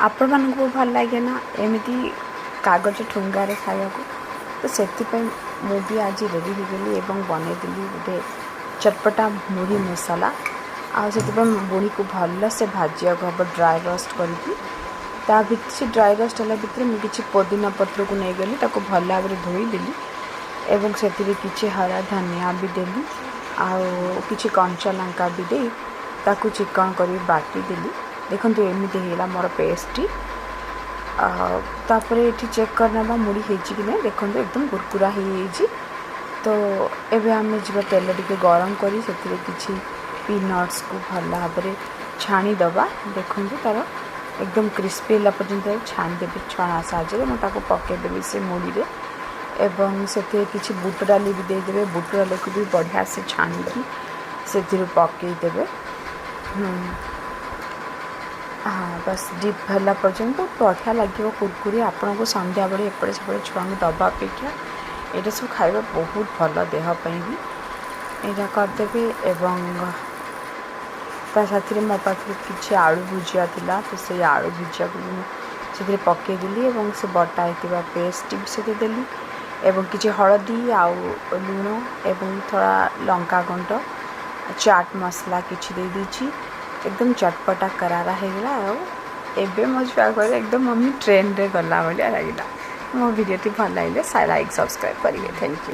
ଆପଣମାନଙ୍କୁ ଭଲ ଲାଗେ ନା ଏମିତି କାଗଜ ଠୁଙ୍ଗାରେ ଖାଇବାକୁ? ତ ସେଥିପାଇଁ ମୁଁ ବି ଆଜି ରେଡ଼ି ହେଇଗଲି ଏବଂ ବନେଇଦେଲି ଗୋଟେ ଚଟପଟା ମୁଢ଼ି ମସଲା। ଆଉ ସେଥିପାଇଁ ମୁଢ଼ିକୁ ଭଲସେ ଭାଜିବାକୁ ହେବ ଡ୍ରାଏ ରୋଷ୍ଟ କରିକି। ତା ଭିତରେ ସେ ଡ୍ରାଏ ରୋଷ୍ଟ ହେଲା ଭିତରେ ମୁଁ କିଛି ପୋଦିନା ପତ୍ରକୁ ନେଇଗଲି, ତାକୁ ଭଲ ଭାବରେ ଧୋଇଦେଲି ଏବଂ ସେଥିରେ କିଛି ହରା ଧନିଆ ବି ଦେଲି ଆଉ କିଛି କଞ୍ଚା ଲଙ୍କା ବି ଦେଇ ତାକୁ ଚିକଣ କରି ବାଟିଦେଲି। ଦେଖନ୍ତୁ, ଏମିତି ହେଇଗଲା ମୋର ପେଷ୍ଟଟି। ଆଉ ତାପରେ ଏଠି ଚେକ୍ କରିନେବା ମୁଢ଼ି ହେଇଛି କି ନାହିଁ। ଦେଖନ୍ତୁ, ଏକଦମ କୁରକୁରା ହେଇଯାଇଛି। ତ ଏବେ ଆମେ ଯିବା ତେଲ ଟିକେ ଗରମ କରି ସେଥିରେ କିଛି ପିନଟ୍ସକୁ ଭଲ ଭାବରେ ଛାଣିଦେବା। ଦେଖନ୍ତୁ, ତା'ର ଏକଦମ କ୍ରିସ୍ପି ହେଲା ପର୍ଯ୍ୟନ୍ତ ଛାଣିଦେବି ଛଣା ସାହାଯ୍ୟରେ। ମୁଁ ତାକୁ ପକାଇଦେବି ସେ ମୁଢ଼ିରେ ଏବଂ ସେଥିରେ କିଛି ବୁଟ ଡାଲି ବି ଦେଇଦେବେ। ବୁଟ ଡାଲିକୁ ବି ବଢ଼ିଆ ସେ ଛାଣିକି ସେଥିରୁ ପକାଇଦେବେ। ହଁ, ବାସ୍, ଡିପ୍ ହେଲା ପର୍ଯ୍ୟନ୍ତ ବଢ଼ିଆ ଲାଗିବ କୁରକୁରି ଆପଣଙ୍କୁ। ସନ୍ଧ୍ୟାବେଳେ ଏପଟେ ସେପଟେ ଛୁଆଙ୍କୁ ଦେବା ଅପେକ୍ଷା ଏଇଟା ସବୁ ଖାଇବା ବହୁତ ଭଲ ଦେହ ପାଇଁ ବି। ଏଇଟା କରିଦେବେ ଏବଂ ତା ସାଥିରେ ମୋ ପାଖରେ କିଛି ଆଳୁ ଭୁଜିଆ ଥିଲା, ତ ସେଇ ଆଳୁ ଭୁଜିଆକୁ ବି ମୁଁ ସେଥିରେ ପକାଇଦେଲି ଏବଂ ସେ ବଟା ହେଇଥିବା ପେଷ୍ଟଟି ବି ସେଥିରେ ଦେଲି ଏବଂ କିଛି ହଳଦୀ ଆଉ ଲୁଣ ଏବଂ ଥୋଡ଼ା ଲଙ୍କା ଗୁଣ୍ଡ, ଚାଟ୍ ମସଲା କିଛି ଦେଇଦେଇଛି। ଏକଦମ ଚଟପଟା କରାରା ହେଇଗଲା। ଆଉ ଏବେ ମୋ ଛୁଆ କହିଲେ, ଏକଦମ ମମ୍ମି, ଟ୍ରେନରେ ଗଲା ଭଳିଆ ଲାଗିଲା। ମୋ ଭିଡ଼ିଓଟି ଭଲ ଲାଗିଲେ ଲାଇକ୍, ସବସ୍କ୍ରାଇବ୍ କରିବେ। Thank you.